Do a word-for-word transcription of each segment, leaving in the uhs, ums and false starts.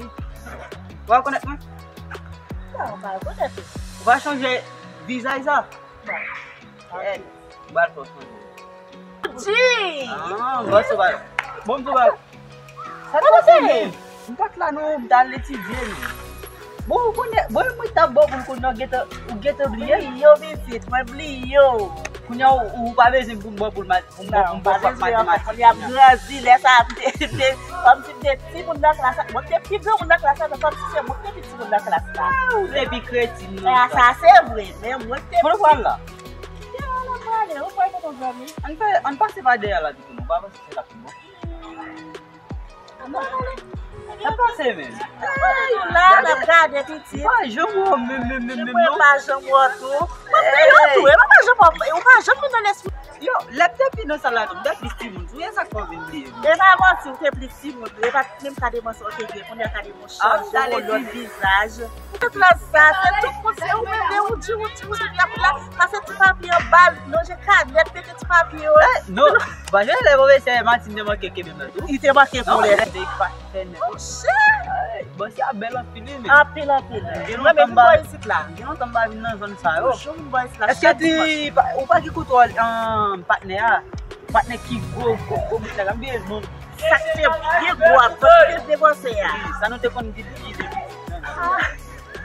Ou pa rekonèt mwen? Non, ou pa rekonèt ou. Ou pa chanje vizaj sa? Non. Eh, ou pral fè w chanje. Di! Ah, bon, se pa. Bon, se pa. Sa k pase menm? M pa t la non, m t al etidye menm. Bon, ou konnen, bon, mwen t ap ba w pou l konn nan gentan, ou gentan bliye l. Bliye w pitit, mwen bliye w. Kounye a, ou, ou pa bezwen pou m ba w pou l mat-, pou m ba w, pou m ba w matematik. Kounye a m grandi, lè sa a, m te, m te, kòmsi m te timoun nan klas la. Mwen m te pi granmoun nan klas la, men kòmsi se mwen k te pi timoun nan klas la. Ah, ou te pi kretin nan klas la. Sa se vre, men mwen m te pi. Kote w pral la? Dèyè a n ap prale, ou kwè kote w dòmi? Ann fè, ann pase pa dèyè la pito, nou pa panse se la pi bon. Ann pase menm. Ay, la, n ap gade pitit. Pa janm wè w menm, menm, menm, menm, non. Mwen pa janm wè w tou. Mwen bliye w tou, e mwen pa janm wè w, ou pa janm vin nan lespri. Yo, lè m te pi nan sal la tou, m te plis timoun tou, e sa k fè w vin bliye m? E pa manti, ou te plis timoun, e pa t menm ka demanse w te gen, kounye a ka demanse w chanje yon lòt vizaj. Tout la sa, se tout moun, se ou menm, e ou di, ou di, ou di, y ap la, pase ti papye anba l, lonje kanèt, mete ti papye yo. Eh, non, pa jwe lè pwofesè Martine te manke kenbe m nan tou. Li te manke pou lè. Te pa fè nèt. Monchè! Bòs la bèl anpil, wi, men. Anpil, anpil. Gen lontan m pa, gen lontan m pa vin nan zòn sa yo. Toujou vin bò isit la chak dimanch. Èske ou pa gen kontwòl, um, patnè a? Patnè ki gwo, gwo, gwo bout la, m bliye non. Sa ki te byen gwo a, sa ki te depanse a. Wi, sa nou te konn di, di, di. Ah,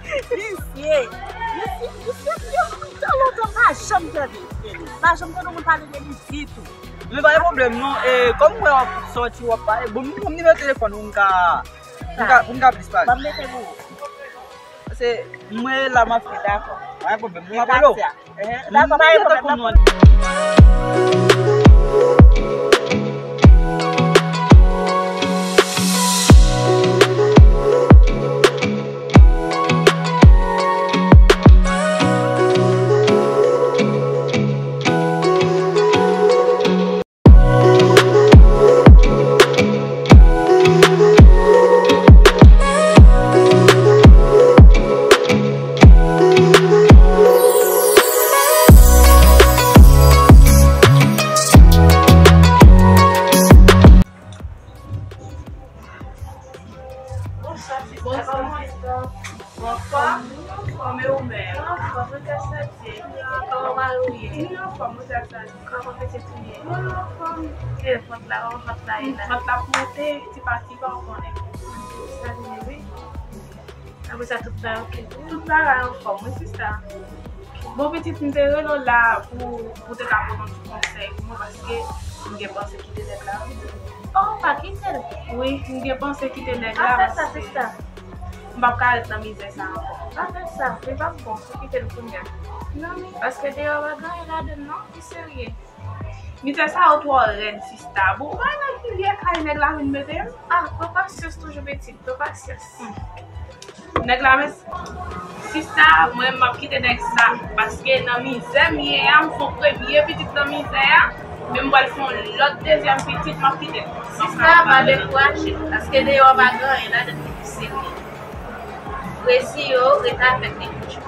misye, misye, misye, misye, tan lontan, m pa janm tande. M pa janm tande moun pale de li ditou. Men pa gen pwoblèm, non. E, kòm mwen w ap sòti, w ap pale, bon, m, m nimewo telefòn ou, m ka, m ka, m ka plis pale. Ban m mete pou ou. Paske mwen la m ap fè dakò. Pa gen pwoblèm, mwen ap rele w. Dakò, pa gen pwoblèm. Bonswa, sista. Bonswa. Kòman ou ye? Anfòm, ou ka santi. Kòman mari w ye? Li anfòm, ou ka santi. Kòman pitit ou ye? Mwen anfòm. E vant la, kòman vant la ye la? Vant la ap monte, ti pa ti pa, ou konnen. Sa vini, wi. Apre sa, tout bagay oke tou? Tout bagay anfòm, wi, sista. Bon, pitit, m te rele w la pou, pou te ka pote yon ti konsèy pou mwen, paske m gen panse kite nèg la, wi. Oh, pa kite l. Wi, m gen panse kite nèg la, paske m p ap ka ret nan mizè sa ankò. Pa fè sa, li p ap bon pou kite l kounye a. Non, men. Paske deyò pa gen anyen ladan l, non, ki serye. Mizè sa yo twò rèd, sista. Bon, ou pa wè nan ki vye kay nèg la vin mete m? Ah, pran pasyans toujou, pitit, pran pasyans. Nèg la, men, sista, mwen, m ap kite nèg sa, paske nan mizè m ye a, m se yon premye pitit nan mizè a, men m pral fè yon lòt dezyèm pitit, m ap kite l. Sista, pa dekouraje, paske deyò pa gen anyen ladan l ki serye. Resi yo, ret avèk li toujou.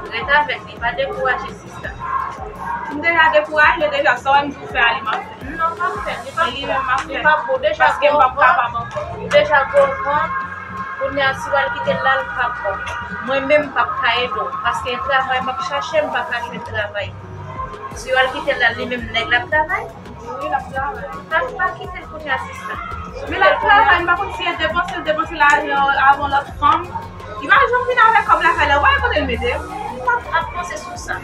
Ret avèk li, pa dekouraje, sista. M deja dekouraje deja, sa w wè m di w fè a, li m ap fè. Non, pa fè l, li p ap bon. Li menm m ap fè l. Li p ap bon, deja gwo vant. Paske m p ap kapab ankò. Deja gwo vant, kounye a, si w al kite l la, l p ap bon. Mwen menm, m p ap ka ede w, paske travay m ap chache, m pa ka jwenn travay. Si w al kite l la, li menm, nèg la ap travay? Wi, l ap travay. Pa, pa kite l kounye a, sista. Men l ap travay, m pa konn si e depanse, l depanse lajan avè yon lòt fanm. Li pa janm vin avè kòb lakay la, ou pa wè kote l mete l? M p ap, ap panse sou sa.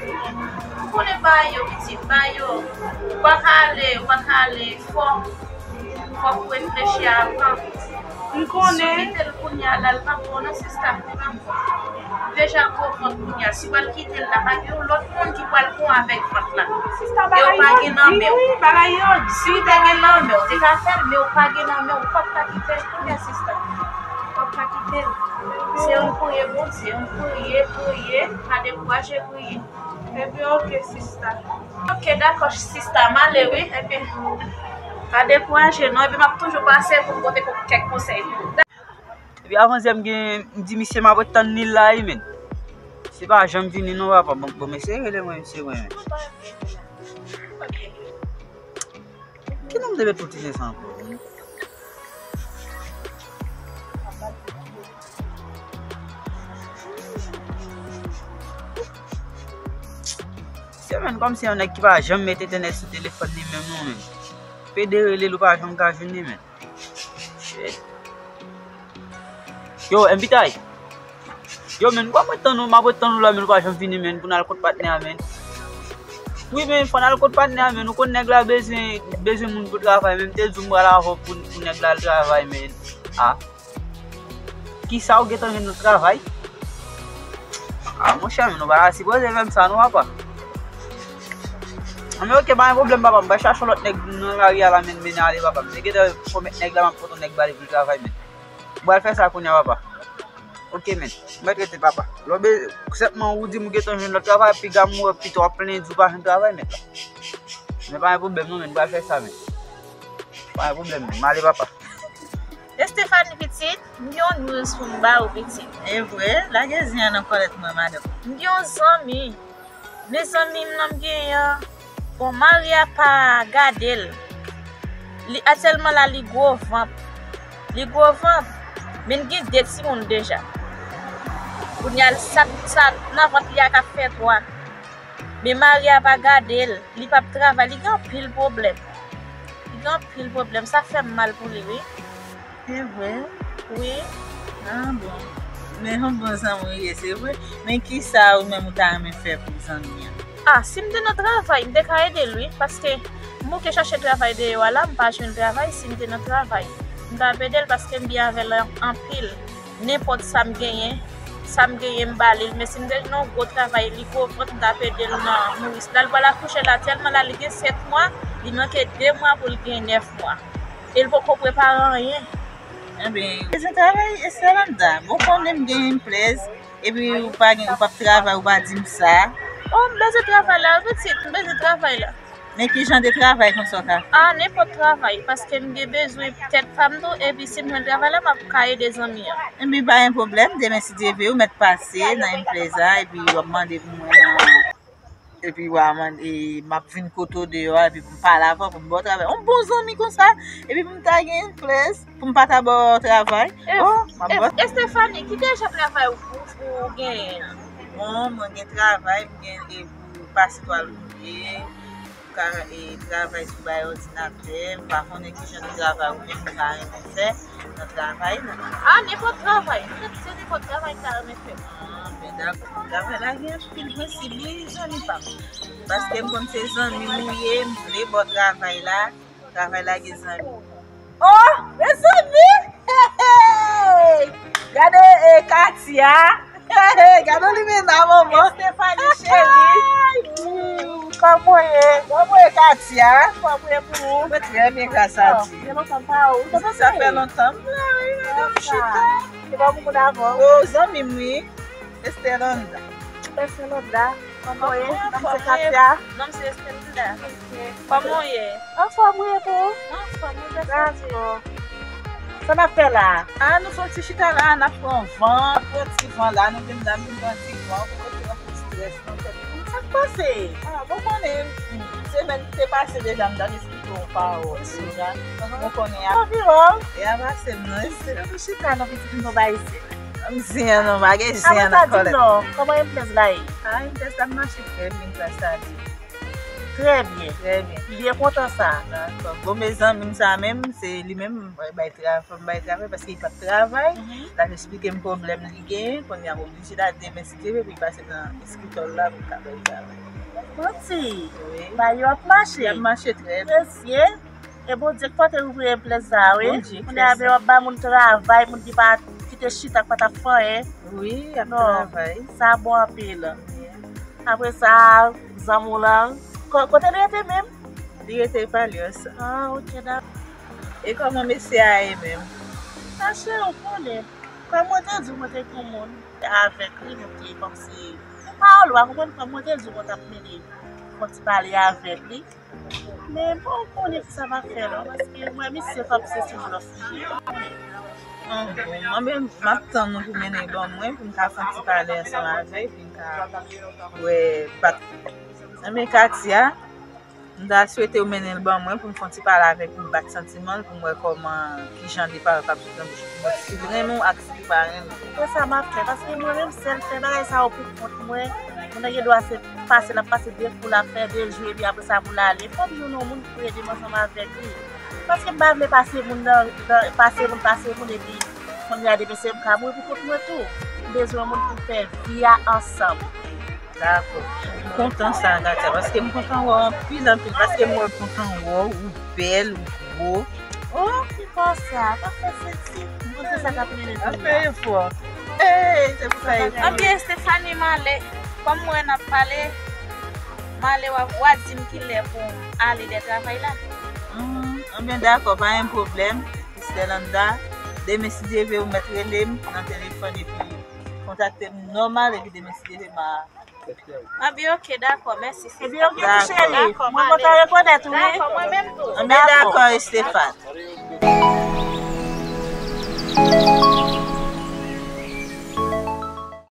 Ou konnen bagay yo, pitit, bagay yo. Ou pa ka ale, ou pa ka ale, fò, fòk ou reflechi avan. M konnen. Si w kite l kounye a la, l p ap bon non, sista. Deja gwo vant kounye a. Si w al kite l la, pa gen yon lòt moun ki pral pran avèk vant la. Sista, e w pa gen nan men w. Bagay yo di, wi, bagay yo di. Si w te gen nan men w, w te ka fè l, men w pa gen nan men w, w p ap ka kite l kounye a, sista. W p ap ka kite l. Se yon priye Bondye, yon priye, priye, pa dekouraje, priye. Ebyen, oke, sista. Oke, dakò, sista, m ale, wi. Ebyen, pa dekouraje, non. Ebyen, m ap toujou pase pou m pote kèk konsèy. Epi avan yè m gen, m di misye m ap ret tann li la wi, men. Misye pa janm vini non, papa. Bon, bon, mesye rele mwen, misye mwen. Ki non m te met pou ti zen sa ankò? Yo, men, kòmsi yon nèg ki pa janm met entènèt sou telefòn li menm non, men. Pede rele l, ou pa janm ka jwenn li, men. Shit. Yo, M P T I. Yo, men, m ap ret tann ou, m ap ret tann ou la, men, ou pa janm vini, men, pou n al kot patnè a, men. Wi, men, fò n al kot patnè a, men, ou konn nèg la bezwen, bezwen moun pou travay, men, m te di w m pral avè w pou, pou nèg la al travay, men. Ah. Kisa ou gentan jwenn nan travay? Ah, monchè, men, nou pa ta sipoze fè m sa, non, papa. Ah, men, oke, pa gen pwoblèm, papa, m pral chache yon lòt nèg nan lari a la, men, mennen ale, papa. M te gentan pwomèt nèg la, m ap pot yon nèg ba li pou l travay, men. M pral fè sa kounye a, papa. Oke, men. Mèt rete, papa. Lè w be-, sèlman ou di m ou gentan jwenn lòt travay, piga m wè pito w ap plenn di w pa jwenn travay, mèt la. Men pa gen pwoblèm, non, men. M pral fè sa, men. Pa gen pwoblèm, men. M ale, papa. Estefani, pitit, m gen yon news pou m ba ou, pitit. E vre, lage zen an nan kòlèt mwen, madanm. M gen yon zanmi. Men zanmi m nan m genyen an, bon, mari a pa gade l. Li, aktyèlman la, li gwo vant. Li gwo vant, men l gen de timoun deja. Kounye a, sa, sa nan vant li a ka fè twa. Men mari a pa gade l, li p ap travay, li gen anpil pwoblèm. Li gen anpil pwoblèm, sa fè m mal pou li, wi. Se vre? Wi. Ah bon. Men yon bon zanmi w ye, se vre. Men kisa ou menm ou ta renmen fè pou zanmi an? Ah, si m te nan travay, m te ka ede l, wi, paske m bouke chache travay deyò a la, m pa jwenn travay, si m te nan travay, m t ap ede l paske m byen avè l an-, anpil. Nenpòt sa m genyen, sa m genyen m ba li l, men si m te jwenn yon gwo travay, li gwo vant, m t ap ede l nan nouri l. La, l pral akouche la, aktyèlman la, li gen sèt mwa, li manke de mwa pou l gen nèf mwa. E l poko prepare anyen. Enben, bezwen travay, Estelanda. Bon, konnen m gen yon plèz, epi ou pa gen, ou p ap travay, ou pa di m sa. Oh, m bezwen travay la, wi, pitit, m bezwen travay la. Men ki jan de travay konsa w ka fè? Ah, nenpòt travay, paske m gen bezwen tèt pa m tou, epi si m jwenn travay la, m ap ka ede zanmi an. Enben, pa gen pwoblèm, demen si Dye vle, ou mèt pase nan yon plèz la, epi w ap mande pou mwen nan Epi w a mande, e, m ap vin kote w deyò a, epi pou m pale avè w, pou m ba w travay. Yon bon zanmi konsa, epi pou m ta gen yon plèz, pou m pa ta ba w travay. E, oh, m ap e, ba w. Estefani, ki deja travay ou, ou, ou genyen an? Bon, mwen gen travay, m gen, e, pou pase twal woule, m ka, e, travay sou bay òdinatè, m pa konnen ki jan de travay ou menm ou ta renmen fè nan travay la. Ah, nenpòt travay. Nenpòt, se nenpòt travay m ta renmen fè. Ah, ben dakò. Travay la gen anpil prensip, wi, zanmi pa m. Paske m konn se zanmi m ou ye, m vle ba w travay la. Travay la gen zanmi. Oh, mezanmi! Hey, hey! Gade, eh, Katia! Hey, hey! Gade limena, manman! Estefani, cheri! Ay, kòman w ye? Kòman w ye, Katia? Kòman w ye pou ou? Mwen trè byen, gras a Dye. Sa fè lontan m pa wè w. Sa fè lontan m la, wi, madanm Chita. Se pa pou moun avan. Oh, zanmi m, wi. Estelanda. Estelanda. Kòman w ye? Non m se Katia. Non m se Estelanda. Ok. Kòman w ye? Anfòm wi, e pou ou? Anfòm wi, gras a Dye. Dakò. Sa n ap fè la? Ah, nou fè yon ti chita la, n ap pran van, pran ti van la, nou vin la, nou vin pran ti van, pou kote yon ti strès nan tèt nou. Sa k pase? Ah, bon, konnen, semèn ki te pase deja, m t ap esplike w pawòl deja. Bon, konnen y a, anviwon. Y a pase m nan. Se pou chita nan pitit m gon bay se. M zen an non, pa gen zen an nan kòlèt. Kòman M P S la ye? Ah, M P S la ap mache trè byen, gras a Dye. Trè byen. Trè byen. M byen kontan sa. Dakò. Bon, mezanmi m sa menm, se li menm, mwen bay travay, fò m bay travay paske li p ap travay. Mhm. L ap esplike m pwoblèm li genyen, kounye a m oblije la demen si Dye vle pou li pase nan eskritò l la pou l ka bay travay. Manti. Wi. Bagay yo ap mache. Y ap mache trè byen. Mesye. E Bondye k pote ouvriye plèz sa, wi. Bondye k fè sa. Kounye a, w ap ba moun travay, moun ki pa, ki te chita, k pa t ap fè anyen. Wi, y ap travay. Non, sa bon anpil. Wi. Apre sa, zanmi w lan, ko-, kote li rete menm? Li rete Palyòs. Ah, ok, dakò. E kòman mesye a ye menm? Mache, ou konnen. Kòm mwen te di w, mwen te gen yon moun avèk li, nou te kòmsi, pawòl ou a konprann, kòm mwen te di w, mwen t ap mennen yon ti pale avèk li. Men bon, ou konnen ki sa m ap fè non, paske mwen misye kòm se sou lòs li ye. An bon, mwen menm, m ap tann ou pou mennen l ban mwen, pou m ka fè yon ti pale ansanm avè l, pou m ka wè, bat. Anben, Katia, m ta swete ou mennen l ban mwen, pou m fè yon ti pale avè l, pou m bat santiman l, pou m wè kòman, ki jan de pawòl k ap sot nan bouch li, pou m wè si l renmen w ak si l pa renmen w. Se sa m ap fè, paske mwen menm, sèl fè bagay sa yo pou kont mwen. Moun nan gen dwa se pase, l ap pase de kou, l ap fè de jou, epi apre sa pou l ale. Fò m jwenn yon moun pou ede m ansanm avèk li. Paske m pa vle pase moun nan, nan pase moun, pase moun, epi kounye a demen se m k ap mouri pou kont mwen tou. M bezwen yon moun pou m fè vi a ansanm. Dakò. M kontan sa, Katia, paske m kontan wè w anpil, anpil, paske m wè m kontan wè w, ou bèl, ou gwo. Oh, ki konsa, pa fè sèksi. M kontan sa k ap mennen. Ap fè efò. Hey, se pou sa e. Ebyen, Stephanie, m ale. Kòm m wè n ap pale, m ale, w a, w a di m kilè pou m ale dè travay la. Hmm, ebyen, dakò, pa gen pwoblèm. Esther Landa, demen, si Dye vle, ou mèt rele m nan telefòn epi kontakte m nòmal, epi demen, si Dye vle, m a Ebyen, oke, dakò, mèsi, sista. Ebyen, oke, ti cheri. Dakò, mwen kontan rekonèt ou, wi. Dakò, mwen menm tou. Ebyen, dakò, Estefan.